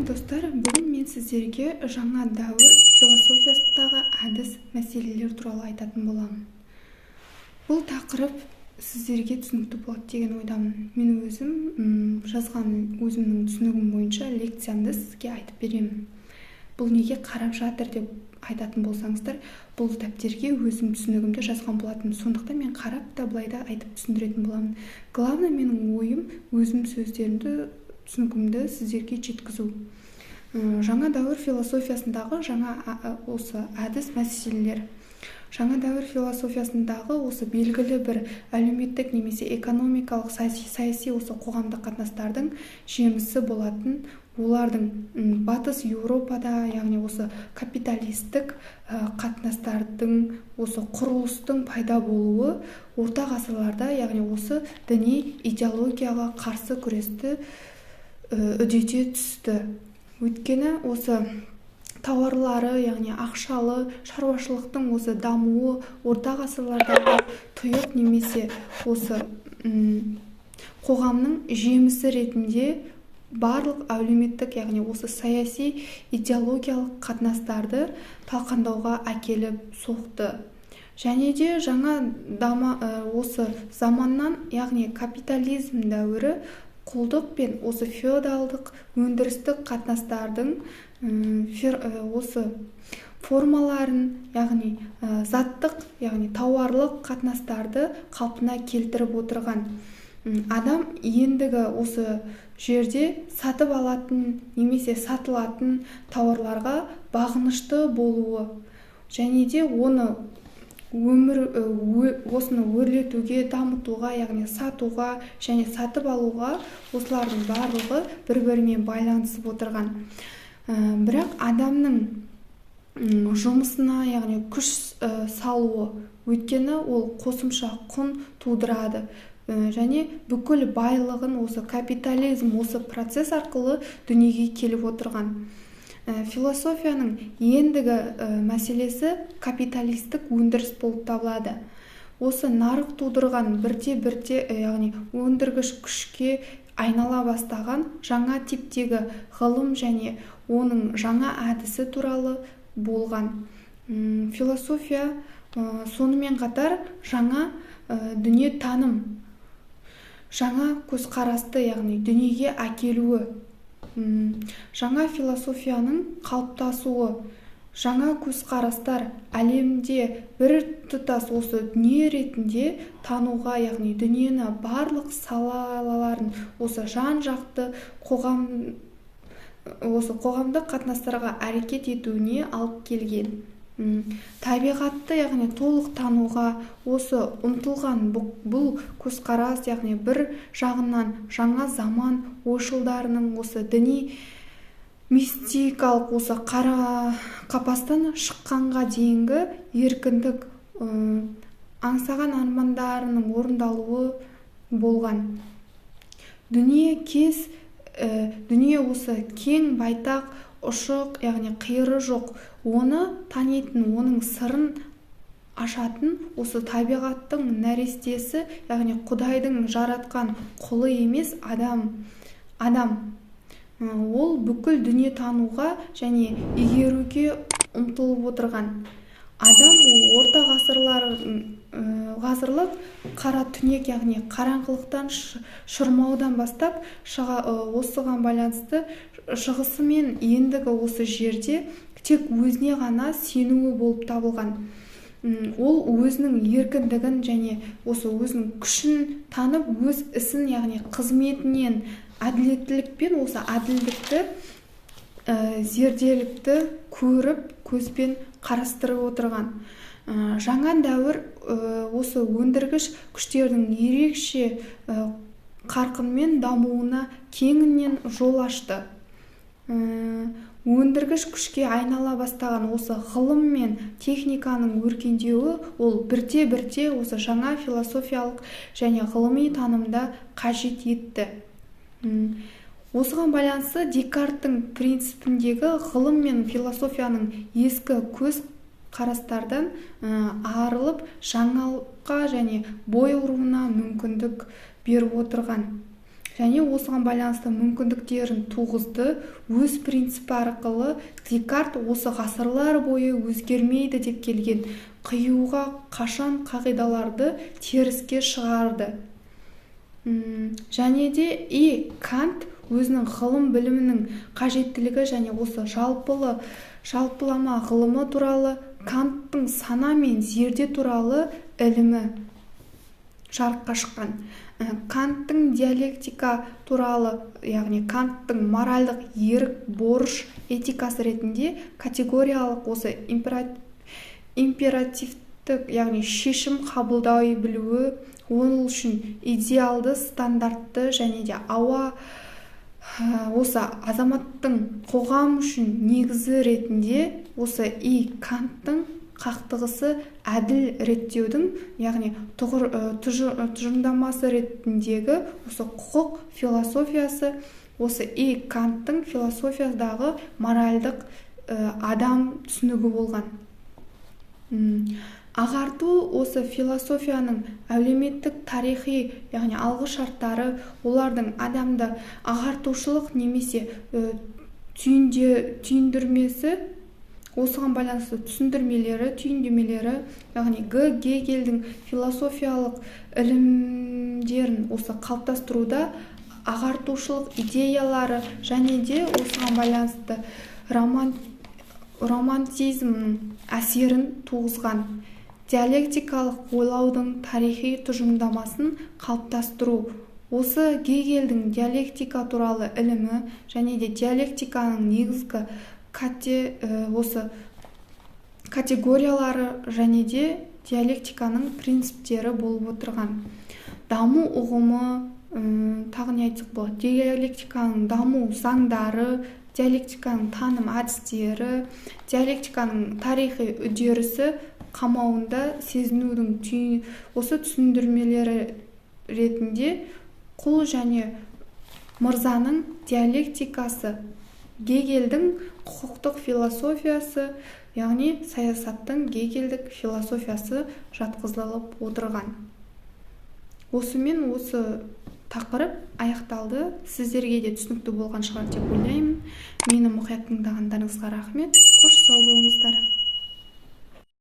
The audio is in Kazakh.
Достар, бүгін мен сіздерге жаңа дәуір философиясындағы әдіс мәселелер туралы айтатын боламын. Бұл тақырып сіздерге түсінікті болады деген ойдамын. Мен өзім жазған өзімнің түсінігім бойынша лекциямды сізге айтып беремін. Бұл неге қарап жатыр деп айтатын болсаңыздар, бұл дәптерге өзім түсінігімді жазған болатынмын. Сондықтан мен қарап та былай да айтып түсіндіретін боламын. Главное, менің ойым өзім сөздерімді, түсінігімді сіздерге жеткізу. Жаңа дәуір философиясындағы жаңа осы әдіс мәселелер. Жаңа дәуір философиясындағы осы белгілі бір әлеуметтік немесе экономикалық, саяси осы қоғамдық қатынастардың жемісі болатын, олардың Батыс Еуропада, яғни осы капиталистік қатынастардың, осы құрылыстың пайда болуы орта ғасырларда, яғни осы діни идеологияға қарсы күресті үдете түсті. Өйткені осы тауарлары, яғни ақшалы шаруашылықтың осы дамуы орта ғасырлардағы тұйық немесе осы қоғамның жемісі ретінде барлық әлеуметтік, яғни осы саяси идеологиялық қатынастарды талқандауға әкеліп соқты. Және де жаңа осы заманнан, яғни капитализм дәуірі құлдық пен осы феодалдық өндірістік қатынастардың осы формаларын, яғни заттық, яғни тауарлық қатынастарды қалпына келтіріп отырған. Адам ендігі осы жерде сатып алатын немесе сатылатын тауарларға бағынышты болуы және де оны өмір, осыны өрлетуге, дамытуға, яғни сатуға және сатып алуға, осылардың барлығы бір-бірімен байланысып отырған. Бірақ адамның жұмысына, яғни күш салуы, өйткені ол қосымша құн тудырады. Және бүкіл байлығын осы капитализм, осы процесс арқылы дүниеге келіп отырған. Философияның ендігі мәселесі капиталистік өндіріс болып табылады. Осы нарық тудырған бірте-бірте, яғни өндіргіш күшке айнала бастаған жаңа типтегі ғылым және оның жаңа әдісі туралы болған. Философия сонымен қатар жаңа дүниетаным, жаңа көзқарасты, яғни дүниеге әкелуі, жаңа философияның қалыптасуы, жаңа көзқарастар әлемде бір тұтас осы дүние ретінде тануға, яғни дүниені барлық салаларын осы жан-жақты қоғам, осы қоғамдық қатынастарға әрекет етуіне алып келген. Табиғатты, яғни толық тануға осы ұмтылған бұл көзқарас, яғни бір жағынан жаңа заман ойшылдарының осы діни мистикалық осы қара қапастан шыққанға дейінгі еркіндік аңсаған армандарының орындалуы болған. Дүние кез, дүние осы кең байтақ, ұшық, яғни қиыры жоқ, оны танитын, оның сырын ашатын осы табиғаттың нәрестесі, яғни Құдайдың жаратқан құлы емес адам. Адам. Ол бүкіл дүние тануға және игеруге ұмтылып отырған. Адам ол орта ғасырлық қара түнек, яғни қараңғылықтан, шырмаудан бастап осыған байланысты шығысымен ендігі осы жерде тек өзіне ғана сенуі болып табылған. Ол өзінің еркіндігін және осы өзінің күшін танып, өз ісін, яғни қызметінен әділеттілікпен осы әділдікті, зерделікті көріп, көзбен қарастырып отырған. Жаңа дәуір осы өндіргіш күштердің ерекше қарқынмен дамуына кеңінен жол ашты. Өндіргіш күшке айнала бастаған осы ғылым мен техниканың өркендеуі ол бірте-бірте осы жаңа философиялық және ғылыми танымда қажет етті. Осыған байланысты Декарттың принципіндегі ғылым мен философияның ескі көз қарастардан арылып, жаңалыққа және бой ұруына мүмкіндік беріп отырған. Және осыған байланысты мүмкіндіктерін туғызды. Өз принципі арқылы Декарт осы ғасырлар бойы өзгермейді деп келген қиюға қашан қағидаларды теріске шығарды. Және де И. Кант өзінің ғылым білімінің қажеттілігі және осы жалпылама ғылымы туралы, Канттың сана мен зерде туралы ілімі жарыққа шыққан. Канттың диалектика туралы, яғни Канттың моральдық ерік борыш этикасы ретінде категориялық осы императивтік, яғни шешім қабылдай білуі, ол үшін идеалды стандартты және де ауа осы азаматтың қоғам үшін негізі ретінде осы И. Канттың қақтығысы әділ реттеудің, яғни тұжырымдамасы ретіндегі осы құқық философиясы, осы И. Канттың философиядағы моральдық адам түсінігі болған. Ағарту осы философияның әлеуметтік тарихи, яғни алғы шарттары, олардың адамды ағартушылық немесе түйіндірмесі, осыған байланысты түсіндірмелері, түйіндемелері, яғни Г. Гегельдің философиялық ілімдерін осы қалыптастыруда ағартушылық идеялары және де осыған байланысты романтизмнің әсерін туғызған диалектикалық ойлаудың тарихи тұжырымдамасын қалыптастыру. Осы Гегельдің диалектика туралы ілімі және де диалектиканың негізгі осы категориялары және де диалектиканың принциптері болып отырған. Даму ұғымы, тағы не айтсақ болады? Диалектиканың даму заңдары, диалектиканың таным әдістері, диалектиканың тарихи үдерісі қамауында сезінудің осы түсіндірмелері ретінде құл және мырзаның диалектикасы, Гегельдің құқықтық философиясы, яғни саясаттың гегельдік философиясы жатқызылып отырған. Осымен осы тақырып аяқталды. Сіздерге де түсінікті болған шығар деп ойлаймын. Мені мұқият тыңдағандарыңызға рахмет. Қош, сау болыңыздар.